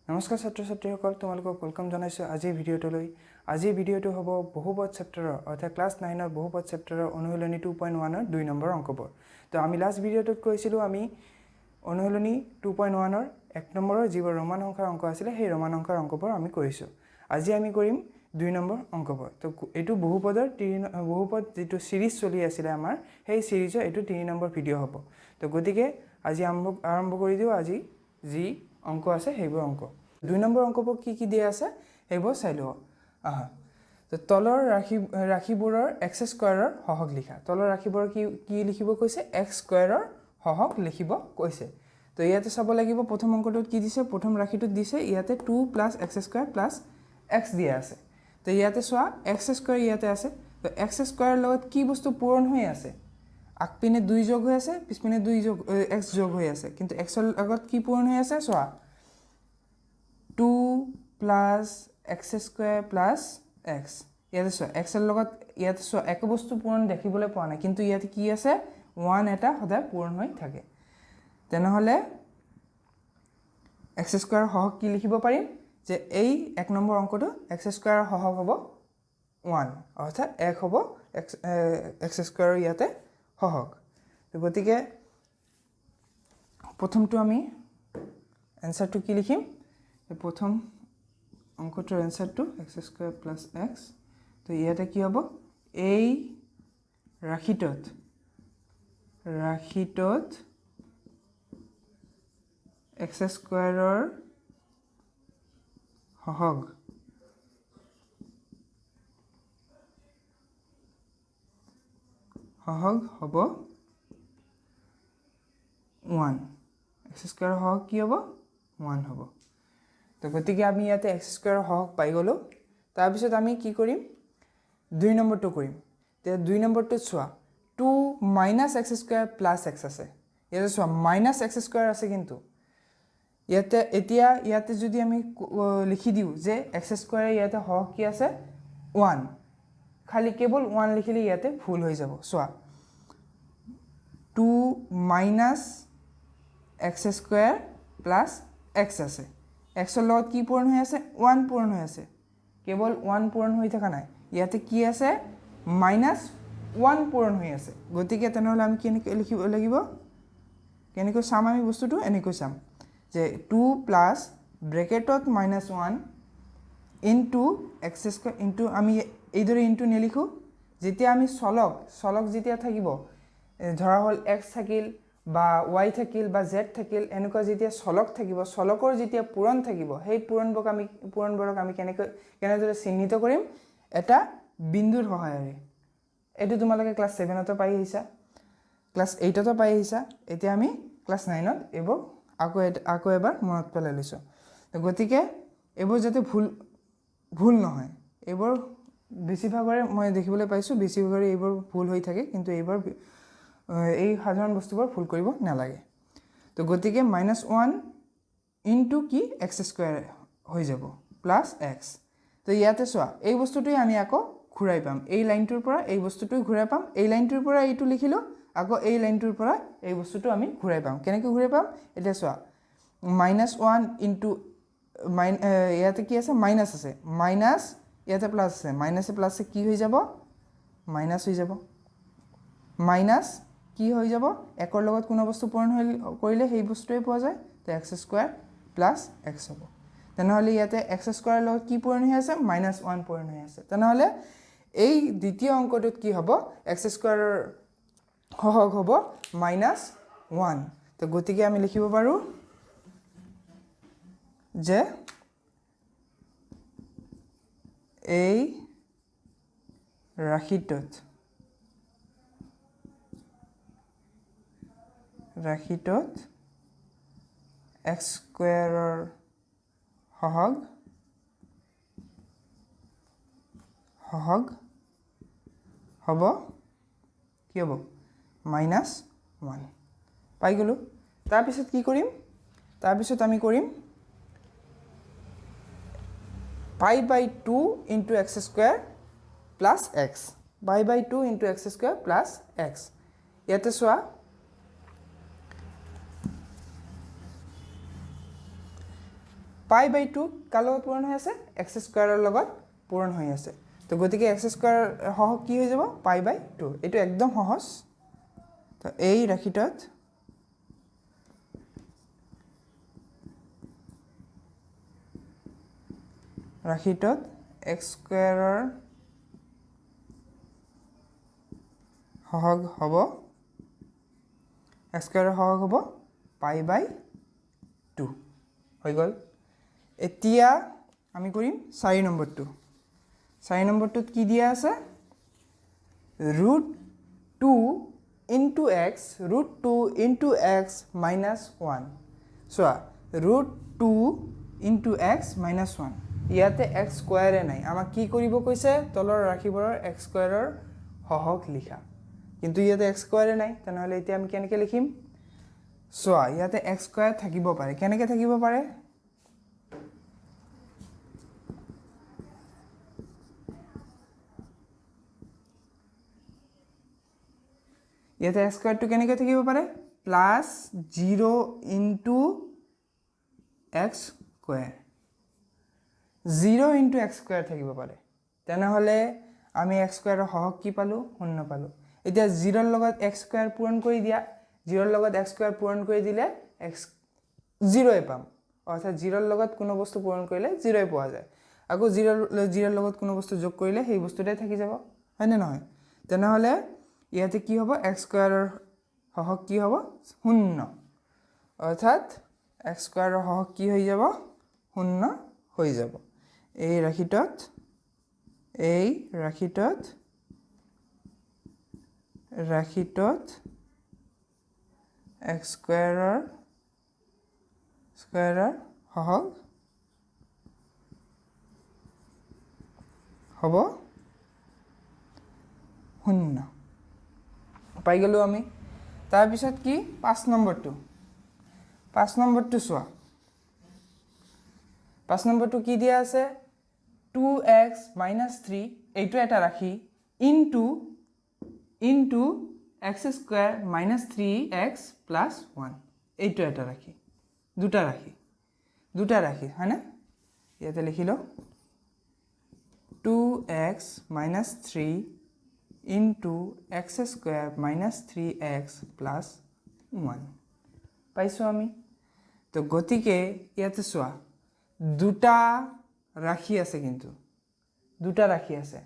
নমস্কাৰ ছাত্ৰ ছাত্ৰীসকল, তোমালোকক welcome জনাইছোঁ আজিৰ ভিডিঅ'টোলৈ। আজিৰ ভিডিঅ'টো হ'ব বহুপদ চেপ্টাৰৰ, অৰ্থাৎ ক্লাছ নাইনৰ বহুপদ চেপ্টাৰৰ অনুশীলনী 2.1ৰ 2 নম্বৰ অংকবোৰ। তো আমি লাষ্ট ভিডিঅ'টোত কৈছিলোঁ, আমি অনুশীলনী 2.1ৰ 1 নম্বৰৰ যিবোৰ ৰোমান সংখ্যাৰ অংক আছিলে, সেই ৰোমান সংখ্যাৰ অংকবোৰ আমি কৰিছোঁ। আজি আমি কৰিম 2 নম্বৰ অংকবোৰ। তো এইটো বহুপদৰ তিনি বহুপদ যিটো ছিৰিজ চলি আছিলে আমাৰ, সেই ছিৰিজৰ এইটো 3 নম্বৰ ভিডিঅ' হ'ব। তো গতিকে আজি আৰম্ভ কৰি দিওঁ। আজি যি অংক আছে সেইবোৰ অংক, 2 নম্বৰ অংকবোৰ কি কি দিয়া আছে সেইবোৰ চাই লওঁ আহা। তো তলৰ ৰাশিবোৰৰ এক্স স্কুৱেৰৰ সহগ লিখা। তলৰ ৰাশিবোৰৰ কি কি লিখিব কৈছে? এক্স স্কুৱেৰৰ সহগ লিখিব কৈছে। তো ইয়াতে চাব লাগিব, প্ৰথম অংকটোত কি দিছে? প্ৰথম ৰাশিটোত দিছে ইয়াতে 2 plus x square plus x দিয়া আছে। তো ইয়াতে চোৱা, এক্স স্কুৱেৰ ইয়াতে আছে। তো এক্স স্কুৱেৰৰ লগত কি বস্তু পূৰণ হৈ আছে? আগপিনে 2 যোগ হৈ আছে, পিছপিনে 2 যোগ, এক্স যোগ হৈ আছে, কিন্তু এক্সৰ লগত কি পূৰণ হৈ আছে? চোৱা, 2 plus x square plus x. ইয়াতে চোৱা, এক্সৰ লগত ইয়াতে চোৱা একো বস্তু পূৰণ দেখিবলৈ পোৱা নাই, কিন্তু ইয়াতে কি আছে? 1 এটা সদায় পূৰণ হৈ থাকে। তেনেহ'লে এক্স স্কুৱেৰৰ সহগ কি লিখিব পাৰিম? যে এই 1 নম্বৰ অংকটো এক্স স্কুৱেৰৰ সহগ হ'ব 1, অৰ্থাৎ 1 হ'ব এক্স স্কুৱেৰৰ ইয়াতে সহগ। গতিকে প্ৰথমটো আমি এনচাৰটো কি লিখিম? প্ৰথম অংকটোৰ এনচাৰটো এক্স স্কুৱেৰ প্লাছ এক্স। তো ইয়াতে কি হ'ব? এই ৰাশিটোত এক্স স্কুৱেৰৰ সহগ হ'ব 1। এক্স স্কুৱেৰৰ সহগ কি হ'ব? 1 হ'ব। তো গতিকে আমি ইয়াতে এক্স স্কুৱেৰৰ সহগ পাই গ'লোঁ। তাৰপিছত আমি কি কৰিম? 2 নম্বৰটো কৰিম। এতিয়া 2 নম্বৰটোত চোৱা, 2 minus x square plus x আছে। ইয়াতে চোৱা, মাইনাছ এক্স স্কুৱেৰ আছে, কিন্তু ইয়াতে এতিয়া ইয়াতে যদি আমি লিখি দিওঁ যে এক্স স্কুৱেৰে ইয়াতে সহগ কি আছে? 1, খালি কেৱল 1 লিখিলে ইয়াতে ভুল হৈ যাব। চোৱা, 2 minus x square plus x আছে। এক্সৰ লগত কি পূৰণ হৈ আছে? 1 পূৰণ হৈ আছে। কেৱল 1 পূৰণ হৈ থকা নাই, ইয়াতে কি আছে? মাইনাছ 1 পূৰণ হৈ আছে। গতিকে তেনেহ'লে আমি কেনেকৈ লিখিব লাগিব? কেনেকৈ চাম আমি বস্তুটো? এনেকৈ চাম যে 2 plus ব্ৰেকেটত minus 1 into x square into, আমি এইদৰে ইনটু নিলিখোঁ। যেতিয়া আমি চলক যেতিয়া থাকিব, ধৰা হ'ল এক্স থাকিল বা ৱাই থাকিল বা জেড থাকিল, এনেকুৱা যেতিয়া চলক থাকিব, চলকৰ যেতিয়া পূৰণ থাকিব, সেই পূৰণবোৰক আমি কেনেদৰে চিহ্নিত কৰিম? এটা বিন্দুৰ সহায়েৰে। এইটো তোমালোকে ক্লাছ ছেভেনতো পাই আহিছা, ক্লাছ এইটতো পাই আহিছা। এতিয়া আমি ক্লাছ নাইনত এইবোৰ আকৌ এবাৰ মনত পেলাই লৈছোঁ। গতিকে এইবোৰ যাতে ভুল নহয়, এইবোৰ বেছিভাগৰে মই দেখিবলৈ পাইছোঁ, বেছিভাগৰে এইবোৰ ভুল হৈ থাকে, কিন্তু এই সাধাৰণ বস্তুবোৰ ভুল কৰিব নালাগে। তো গতিকে মাইনাছ 1 ইনটু কি? এক্স স্কুৱেৰ হৈ যাব প্লাছ এক্স। তো ইয়াতে চোৱা, এই বস্তুটোৱে আমি আকৌ ঘূৰাই পাম। এই লাইনটোৰ পৰা এই বস্তুটোৱে ঘূৰাই পাম। এই লাইনটোৰ পৰা এইটো লিখিলোঁ, আকৌ এই লাইনটোৰ পৰা এই বস্তুটো আমি ঘূৰাই পাম। কেনেকৈ ঘূৰাই পাম? এতিয়া চোৱা, মাইনাছ 1 ইনটু ইয়াতে কি আছে? মাইনাছ আছে, মাইনাছ ইয়াতে প্লাছ আছে, মাইনাছে প্লাছে কি হৈ যাব? মাইনাছ হৈ যাব। মাইনাছ কি হৈ যাব? একৰ লগত কোনো বস্তু পূৰণ হৈ কৰিলে সেই বস্তুটোৱে পোৱা যায়। তো এক্স স্কুৱেৰ প্লাছ এক্স হ'ব। তেনেহ'লে ইয়াতে এক্স স্কুৱেৰৰ লগত কি পূৰণ হৈ আছে? মাইনাছ 1 পূৰণ হৈ আছে। তেনেহ'লে এই দ্বিতীয় অংকটোত কি হ'ব? এক্স স্কুৱেৰৰ সহগ হ'ব মাইনাছ 1। তো গতিকে আমি লিখিব পাৰোঁ যে এই ৰাশিটোত এক্স স্কুৱেৰৰ সহগ হ'ব কি হ'ব? মাইনাছ 1 পাই গ'লোঁ। তাৰপিছত কি কৰিম? তাৰপিছত আমি কৰিম pi by 2 into x square plus x, pi by 2 into x square plus x. ইয়াতে চোৱা, পাই বাই টু কাৰ লগত পূৰণ হৈ আছে? এক্স স্কুৱেৰৰ লগত পূৰণ হৈ আছে। তো গতিকে এক্স স্কুৱেৰ সহগ কি হৈ যাব? Pi by two. এইটো একদম সহজ। তো এই ৰাশিটোত এক্স স্কুৱেৰৰ সহগ হ'ব, এক্স স্কুৱেৰৰ সহগ হ'ব পাই বাই টু হৈ গ'ল। এতিয়া আমি কৰিম 4 নম্বৰটো। 4 নম্বৰটোত কি দিয়া আছে? Root two into x, root two into x minus one. চোৱা, root two into x minus one, ইয়াতে এক্স স্কুৱেৰে নাই। আমাক কি কৰিব কৈছে? তলৰ ৰাশিবোৰৰ এক্স স্কুৱেৰৰ সহগ লিখা, কিন্তু ইয়াতে এক্স স্কুৱেৰে নাই। তেনেহ'লে এতিয়া আমি কেনেকৈ লিখিম? চোৱা, ইয়াতে এক্স স্কুৱেৰ থাকিব পাৰে। কেনেকৈ থাকিব পাৰে? ইয়াতে এক্স স্কুৱেৰটো কেনেকৈ থাকিব পাৰে? Plus zero into x square, zero into x square থাকিব পাৰে। তেনেহ'লে আমি এক্স স্কুৱেৰৰ সহগ কি পালোঁ? শূন্য পালোঁ। এতিয়া জিৰ'ৰ লগত এক্স স্কুৱেৰ পূৰণ কৰি দিয়া, জিৰ'ৰ লগত এক্স স্কুৱেৰ পূৰণ কৰি দিলে এক্স জিৰ'ই পাম, অৰ্থাৎ জিৰ'ৰ লগত কোনো বস্তু পূৰণ কৰিলে জিৰ'ই পোৱা যায়। আকৌ জিৰ'ৰ লগত কোনো বস্তু যোগ কৰিলে সেই বস্তুটোৱে থাকি যাব, হয়নে নহয়? তেনেহ'লে ইয়াতে কি হ'ব? এক্স স্কুৱেৰৰ সহগ কি হ'ব? শূন্য, অৰ্থাৎ এক্স স্কুৱেৰৰ সহগ কি হৈ যাব? শূন্য হৈ যাব। এই ৰাশিটোত এক্স স্কুৱেৰৰ সহগ হ'ব শূন্য পাই গ'লোঁ আমি। তাৰপিছত কি? 5 নম্বৰটো। 5 নম্বৰটো চোৱা, 5 নম্বৰটো কি দিয়া আছে? 2x minus 3, এইটো এটা ৰাশি, into into x square minus three x plus one, এইটো এটা ৰাশি, দুটা ৰাশি, দুটা ৰাশি, হয়নে? ইয়াতে লিখি লওঁ 2x minus 3 into x square minus three x plus one পাইছোঁ আমি। তো গতিকে ইয়াতে চোৱা, দুটা ৰাশি আছে, কিন্তু দুটা ৰাশি আছে।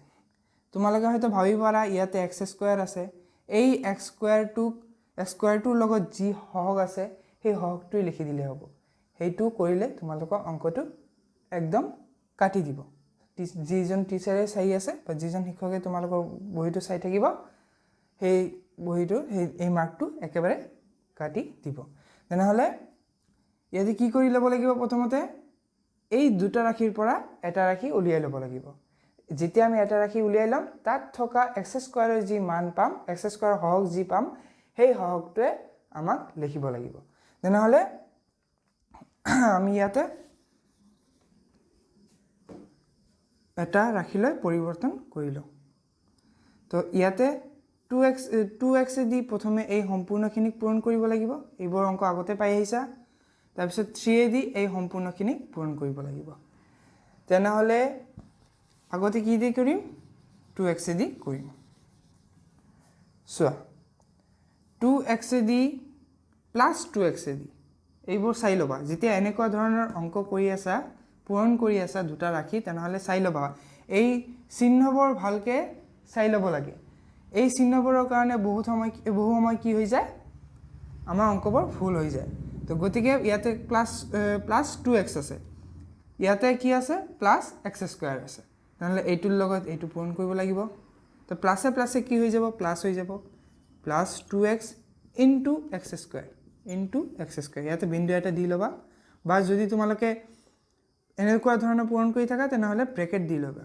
তোমালোকে হয়তো ভাবিব পাৰা ইয়াতে এক্স স্কুৱেৰ আছে, এই এক্স স্কুৱেৰটোৰ লগত যি সহগ আছে সেই সহগটোৱে লিখি দিলে হ'ব। সেইটো কৰিলে তোমালোকৰ অংকটো একদম কাটি দিব। যিজন টিচাৰে চাই আছে বা যিজন শিক্ষকে তোমালোকৰ বহীটো চাই থাকিব, সেই বহীটো এই মাৰ্কটো একেবাৰে কাটি দিব। তেনেহ'লে ইয়াতে কি কৰি ল'ব লাগিব? প্ৰথমতে এই দুটা ৰাশিৰ পৰা এটা ৰাশি উলিয়াই ল'ব লাগিব। যেতিয়া আমি এটা ৰাশি উলিয়াই ল'ম, তাত থকা এক্স স্কুৱেৰৰ যি মান পাম, এক্স স্কুৱেৰৰ সহগ যি পাম, সেই সহগটোৱে আমাক লিখিব লাগিব। তেনেহ'লে আমি ইয়াতে এটা ৰাশিলৈ পৰিৱৰ্তন কৰি লওঁ। তো ইয়াতে টু এক্সেদি প্ৰথমে এই সম্পূৰ্ণখিনিক পূৰণ কৰিব লাগিব, এইবোৰ অংক আগতে পাই আহিছা। তাৰপিছত থ্ৰীয়েদি এই সম্পূৰ্ণখিনিক পূৰণ কৰিব লাগিব। তেনেহ'লে আগতে কি দি কৰিম? টু এক্সেদি কৰিম। চোৱা, টু এক্সেদি প্লাছ টু এক্সেদি, এইবোৰ চাই ল'বা। যেতিয়া এনেকুৱা ধৰণৰ অংক কৰি আছা, পূৰণ কৰি আছা দুটা ৰাশি, তেনেহ'লে চাই ল'বা, এই চিহ্নবোৰ ভালকৈ চাই ল'ব লাগে। এই চিহ্নবোৰৰ কাৰণে বহু সময় কি হৈ যায়, আমাৰ অংকবোৰ ভুল হৈ যায়। তো গতিকে ইয়াতে প্লাছ টু এক্স আছে, ইয়াতে কি আছে? প্লাছ এক্স স্কুৱেৰ আছে। তেনেহ'লে এইটোৰ লগত এইটো পূৰণ কৰিব লাগিব। তো প্লাছে প্লাছে কি হৈ যাব? প্লাছ হৈ যাব, plus two x into x square, into x square. ইয়াতে বিন্দু এটা দি ল'বা, বা যদি তোমালোকে এনেকুৱা ধৰণৰ পূৰণ কৰি থাকা তেনেহ'লে ব্ৰেকেট দি ল'বা,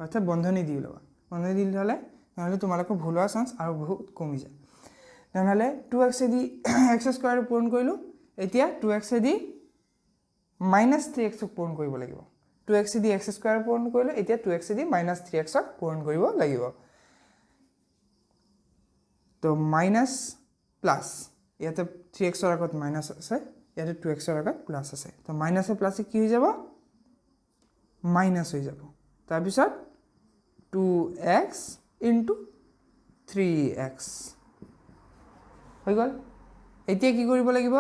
অৰ্থাৎ বন্ধনী দি ল'বা। বন্ধনী দি ল'লে তেনেহ'লে তোমালোকৰ ভুল হোৱাৰ চান্স আৰু বহুত কমি যায়। তেনেহ'লে টু এক্সেদি এক্স স্কুৱেৰ পূৰণ কৰিলোঁ, এতিয়া টু এক্সেদি মাইনাছ থ্ৰী এক্সক পূৰণ কৰিব লাগিব। টু এক্সেদি এক্স স্কুৱেৰ পূৰণ কৰিলোঁ, এতিয়া টু এক্সেদি মাইনাছ থ্ৰী এক্সক পূৰণ কৰিব লাগিব। তো মাইনাছ প্লাছ, ইয়াতে থ্ৰী এক্সৰ আগত মাইনাছ আছে, ইয়াতে টু এক্সৰ আগত প্লাছ আছে। তো মাইনাছে প্লাছে কি হৈ যাব? মাইনাছ হৈ যাব। তাৰপিছত two x into three x হৈ গ'ল। এতিয়া কি কৰিব লাগিব?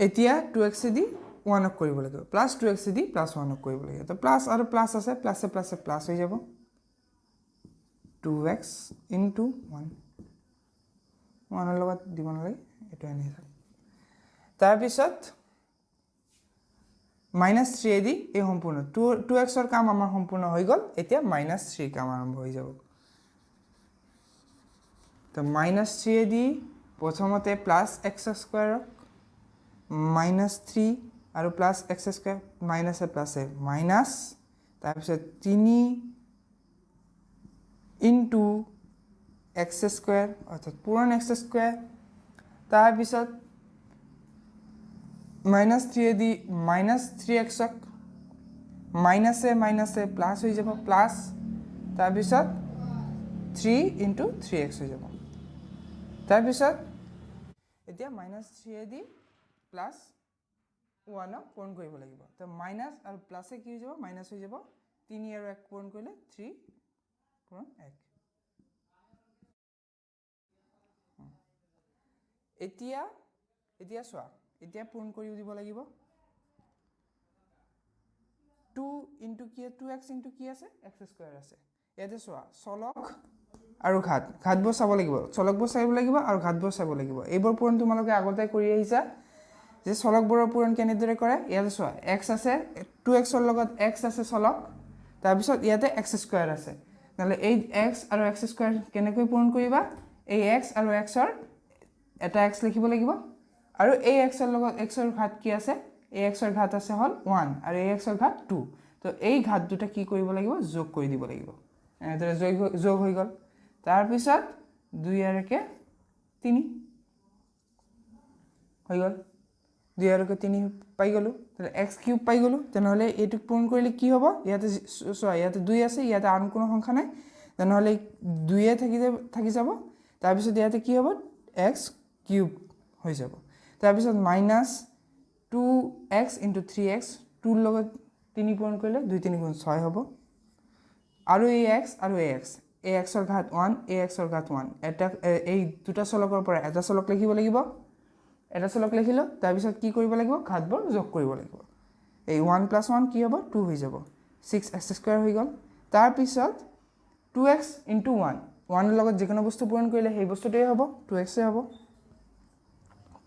এতিয়া টু এক্সেদি ওৱানক কৰিব লাগিব, প্লাছ টু এক্সেদি প্লাছ ওৱানক কৰিব লাগিব। তো প্লাছ আৰু প্লাছ আছে, প্লাছে প্লাছে প্লাছ হৈ যাব, টু এক্স ইনটু ওৱান। ওৱানৰ লগত দিব নালাগে, এইটো এনে থাক। তাৰপিছত মাইনাছ থ্ৰীয়েদি এই সম্পূৰ্ণ টু এক্সৰ কাম আমাৰ সম্পূৰ্ণ হৈ গ'ল। এতিয়া মাইনাছ থ্ৰীৰ কাম আৰম্ভ হৈ যাব। তো মাইনাছ থ্ৰীয়েদি প্ৰথমতে প্লাছ এক্স স্কুৱেৰক, মাইনাছ থ্ৰী আৰু প্লাছ এক্স স্কুৱেৰ, মাইনাছে প্লাছে মাইনাছ, তাৰপিছত তিনি ইনটু এক্স স্কুৱেৰ, অৰ্থাৎ পূৰণ এক্স স্কুৱেৰ। তাৰপিছত মাইনাছ থ্ৰীয়েদি মাইনাছ থ্ৰী এক্সক, মাইনাছে মাইনাছে প্লাছ হৈ যাব, প্লাছ, তাৰপিছত থ্ৰী ইনটু থ্ৰী এক্স হৈ যাব। তাৰপিছত এতিয়া মাইনাছ থ্ৰীয়েদি প্লাছ ওৱানক পূৰণ কৰিব লাগিব। তো মাইনাছ আৰু প্লাছে কি হৈ যাব? মাইনাছ হৈ যাব। তিনি আৰু এক পূৰণ কৰিলে থ্ৰী পূৰণ এক। এতিয়া চোৱা, এতিয়া পূৰণ কৰি দিব লাগিব। টু ইনটু কি, টু এক্স ইনটু কি আছে? এক্স স্কুৱেৰ আছে। ইয়াতে চোৱা, চলক আৰু ঘাত, ঘাতবোৰ চাব লাগিব, চলকবোৰ চাব লাগিব আৰু ঘাতবোৰ চাব লাগিব। এইবোৰ পূৰণ তোমালোকে আগতে কৰি আহিছা যে চলকবোৰৰ পূৰণ কেনেদৰে কৰে। ইয়াতে চোৱা, এক্স আছে, টু এক্সৰ লগত এক্স আছে চলক, তাৰপিছত ইয়াতে এক্স স্কুৱেৰ আছে। নহ'লে এই এক্স আৰু এক্স স্কুৱেৰ কেনেকৈ পূৰণ কৰিবা? এই এক্স আৰু এক্সৰ এটা এক্স লিখিব লাগিব, আৰু এই এক্সৰ লগত এক্সৰ ঘাত কি আছে? এই এক্সৰ ঘাত আছে হ'ল ওৱান আৰু এই এক্সৰ ঘাত টু। তো এই ঘাত দুটা কি কৰিব লাগিব? যোগ কৰি দিব লাগিব। এনেদৰে যোগ হৈ গ'ল। তাৰপিছত দুই আৰু একে তিনি হৈ গ'ল। দুই আৰু একে তিনি পাই গ'লোঁ, তেনে এক্স কিউব পাই গ'লোঁ। তেনেহ'লে এইটোক পূৰণ কৰিলে কি হ'ব? ইয়াতে চোৱা, ইয়াতে দুই আছে, ইয়াতে আন কোনো সংখ্যা নাই, তেনেহ'লে দুয়ে থাকি যাব। তাৰপিছত ইয়াতে কি হ'ব? এক্স কিউব হৈ যাব। তাৰপিছত minus two x into three x, tour লগত তিনি পূৰণ কৰিলে দুই তিনি গুণ ছয় হ'ব। আৰু এই এক্স আৰু এই এক্স, এই এক্সৰ ঘাত ওৱান, এই এক্সৰ ঘাত ওৱান, এটা এই দুটা চলকৰ পৰা এটা চলক লিখিব লাগিব। এটা চলক লিখিলোঁ, তাৰপিছত কি কৰিব লাগিব? ঘাতবোৰ যোগ কৰিব লাগিব। এই ওৱান প্লাছ ওৱান কি হ'ব? টু হৈ যাব। ছিক্স এক্স স্কুৱেৰ হৈ গ'ল। তাৰপিছত টু এক্স ইনটু ওৱান, ওৱানৰ লগত যিকোনো বস্তু পূৰণ কৰিলে সেই বস্তুটোৱে হ'ব, টু এক্সে হ'ব।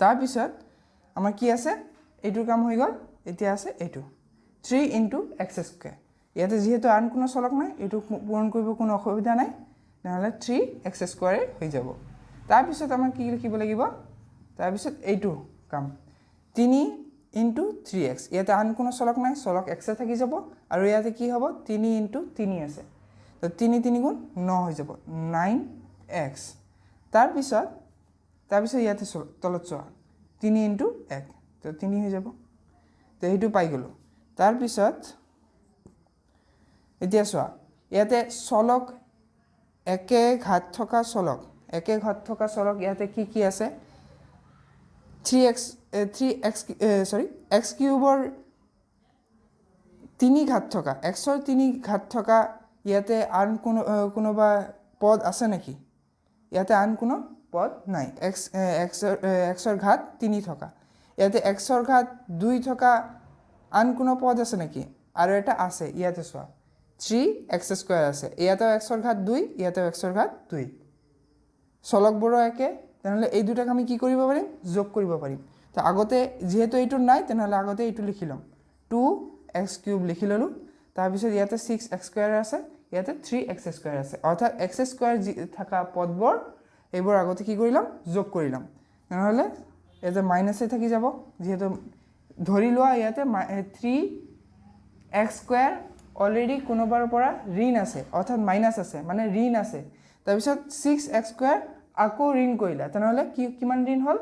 তাৰপিছত আমাৰ কি আছে? এইটোৰ কাম হৈ গ'ল। এতিয়া আছে এইটো থ্ৰী ইনটু এক্স স্কুৱেৰ। ইয়াতে যিহেতু আন কোনো চলক নাই, এইটো পূৰণ কৰিব কোনো অসুবিধা নাই, তেনেহ'লে থ্ৰী এক্স স্কুৱেৰে হৈ যাব। তাৰপিছত আমাৰ কি লিখিব লাগিব? তাৰপিছত এইটো কাম, তিনি ইনটু থ্ৰী এক্স, ইয়াতে আন কোনো চলক নাই, চলক এক্সে থাকি যাব। আৰু ইয়াতে কি হ'ব? তিনি ইনটু তিনি আছে, তো তিনি তিনি গুণ ন হৈ যাব, নাইন এক্স। তাৰপিছত ইয়াতে তলত চোৱা, তিনি ইনটু এক, তো তিনি হৈ যাব। তো সেইটো পাই গ'লোঁ। তাৰপিছত এতিয়া চোৱা, ইয়াতে চলক একে ঘাত থকা চলক, একে ঘাত থকা চলক ইয়াতে কি কি আছে? Three x, three x, sorry, x কিউবৰ তিনি ঘাত থকা, এক্সৰ তিনি ঘাত থকা ইয়াতে আন কোনো কোনোবা পদ আছে নেকি? ইয়াতে আন কোনো পদ নাই। এক্স এক্সৰ এক্সৰ ঘাত তিনি থকা, ইয়াতে এক্সৰ ঘাত দুই থকা আন কোনো পদ আছে নেকি? আৰু এটা আছে, ইয়াতে চোৱা, থ্ৰী এক্স স্কুৱেৰ আছে। ইয়াতেও এক্সৰ ঘাত দুই, ইয়াতেও এক্সৰ ঘাত দুই, চলকবোৰো একে। তেনেহ'লে এই দুটাক আমি কি কৰিব পাৰিম? যোগ কৰিব পাৰিম। তো আগতে যিহেতু এইটো নাই, তেনেহ'লে আগতে এইটো লিখি ল'ম, টু এক্স কিউব লিখি ল'লোঁ। তাৰপিছত ইয়াতে ছিক্স এক্স স্কুৱেৰ আছে, ইয়াতে থ্ৰী এক্স স্কুৱেৰ আছে, অৰ্থাৎ এক্স স্কুৱেৰ যি থকা পদবোৰ এইবোৰ আগতে কি কৰি ল'ম? যোগ কৰি ল'ম। তেনেহ'লে ইয়াতে মাইনাছে থাকি যাব, যিহেতু ধৰি লোৱা ইয়াতে থ্ৰী এক্স স্কুৱেৰ অলৰেডি কোনোবাৰ পৰা ঋণ আছে, অৰ্থাৎ মাইনাছ আছে, মানে ঋণ আছে। তাৰপিছত ছিক্স এক্স স্কুৱেৰ আকৌ ঋণ কৰিলা, তেনেহ'লে কি কিমান ঋণ হ'ল?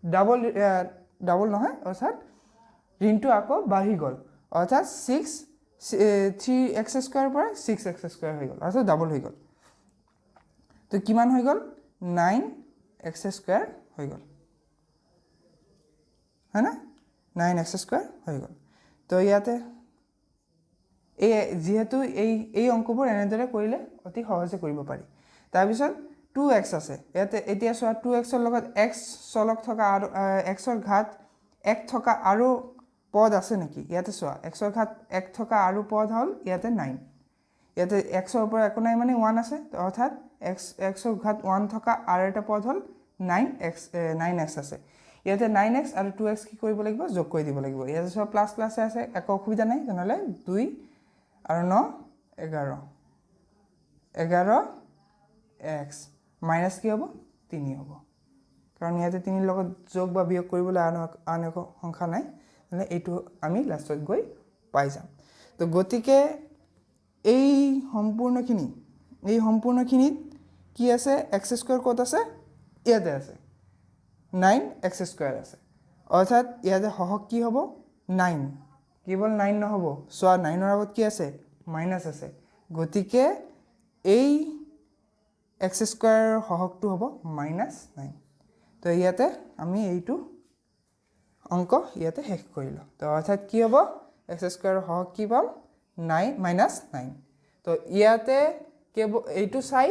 ডাবল, ডাবল নহয়, অৰ্থাৎ ঋণটো আকৌ বাঢ়ি গ'ল, অৰ্থাৎ ছিক্স থ্ৰী এক্স স্কুৱেৰৰ পৰা ছিক্স এক্স স্কুৱেৰ হৈ গ'ল, অৰ্থাৎ ডাবল হৈ গ'ল। তো কিমান হৈ গ'ল? নাইন এক্স স্কুৱেৰ হৈ গ'ল। হয়নে? নাইন এক্স স্কুৱেৰ হৈ গ'ল। তো ইয়াতে এই যিহেতু এই এই অংকবোৰ এনেদৰে কৰিলে অতি সহজে কৰিব পাৰি। তাৰপিছত টু এক্স আছে ইয়াতে। এতিয়া চোৱা, টু এক্সৰ লগত এক্স চলক থকা আৰু এক্সৰ ঘাত এক থকা আৰু পদ আছে নেকি? ইয়াতে চোৱা, এক্সৰ ঘাত এক থকা আৰু পদ হ'ল ইয়াতে নাইন। ইয়াতে এক্সৰ ওপৰত একো নাই, মানে ওৱান আছে, অৰ্থাৎ এক্সৰ ঘাত ওৱান থকা আৰু এটা পদ হ'ল নাইন এক্স, নাইন এক্স আছে ইয়াতে। নাইন এক্স আৰু টু এক্স কি কৰিব লাগিব? যোগ কৰি দিব লাগিব। ইয়াতে চোৱা, প্লাছ প্লাছে আছে, একো অসুবিধা নাই। তেনেহ'লে দুই আৰু ন 11, 11 এক্স মাইনাছ কি হ'ব? তিনি হ'ব, কাৰণ ইয়াতে তিনিৰ লগত যোগ বা বিয়োগ কৰিবলৈ আন একো সংখ্যা নাই। তেনেহ'লে এইটো আমি লাষ্টত গৈ পাই যাম। তো গতিকে এই সম্পূৰ্ণখিনিত কি আছে? এক্স স্কুৱেৰ ক'ত আছে? ইয়াতে আছে, নাইন এক্স স্কুৱেৰ আছে। অৰ্থাৎ ইয়াতে সহগ কি হ'ব? নাইন। কেৱল নাইন নহ'ব, চোৱা, নাইনৰ আগত কি আছে? মাইনাছ আছে। গতিকে এই এক্স স্কুৱেৰৰ সহগটো হ'ব মাইনাছ নাইন। তো ইয়াতে আমি এইটো অংক ইয়াতে শেষ কৰিলোঁ। তো অৰ্থাৎ কি হ'ব? এক্স স্কুৱেৰৰ সহগ কি পাম? Nine, minus nine. তো ইয়াতে কেৱল এইটো চাই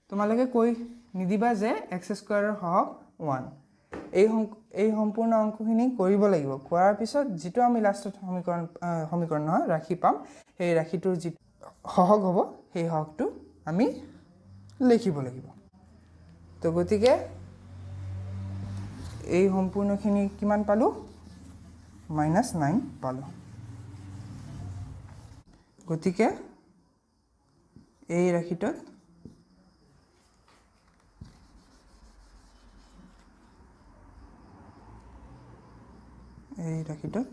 তোমালোকে কৈ নিদিবা যে এক্স স্কুৱেৰৰ সহগ ওৱান। এই সম্পূৰ্ণ অংকখিনি কৰিব লাগিব। কৰাৰ পিছত যিটো আমি লাষ্টত সমীকৰণ নহয়, ৰাশি পাম, সেই ৰাশিটোৰ যি সহগ হ'ব, সেই সহগটো আমি লিখিব লাগিব। তো গতিকে এই সম্পূৰ্ণখিনি কিমান পালোঁ? মাইনাছ নাইন পালোঁ। গতিকে এই ৰাশিটোত এই ৰাশিটোত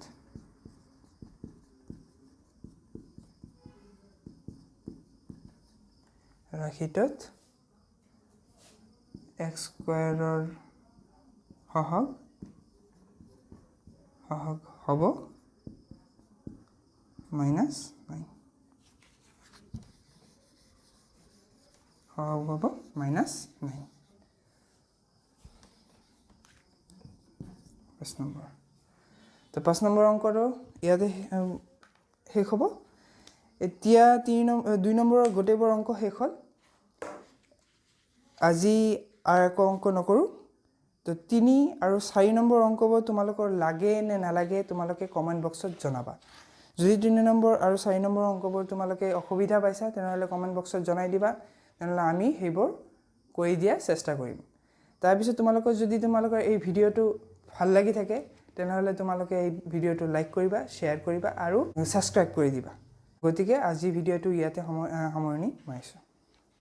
এক্স স্কুৱেৰৰ সহগ হ'ব মাইনাছ নাইন, সহগ হ'ব মাইনাছ নাইন। 5 নম্বৰ। তো 5 নম্বৰ অংকটো ইয়াতে শেষ হ'ব। এতিয়া তিনি 2 নম্বৰৰ গোটেইবোৰ অংক শেষ হ'ল। আজি আৰু একো অংক নকৰোঁ। তো 3 আৰু 4 নম্বৰ অংকবোৰ তোমালোকৰ লাগে নে নালাগে তোমালোকে কমেণ্ট বক্সত জনাবা। যদি 3 নম্বৰ আৰু 4 নম্বৰ অংকবোৰ তোমালোকে অসুবিধা পাইছা, তেনেহ'লে কমেণ্ট বক্সত জনাই দিবা, তেনেহ'লে আমি সেইবোৰ কৰি দিয়াৰ চেষ্টা কৰিম। তাৰপিছত যদি তোমালোকৰ এই ভিডিঅ'টো ভাল লাগি থাকে, তেনেহ'লে তোমালোকে এই ভিডিঅ'টো লাইক কৰিবা, শ্বেয়াৰ কৰিবা আৰু ছাবস্ক্ৰাইব কৰি দিবা। গতিকে আজি ভিডিঅ'টো ইয়াতে সামৰণি মাৰিছোঁ।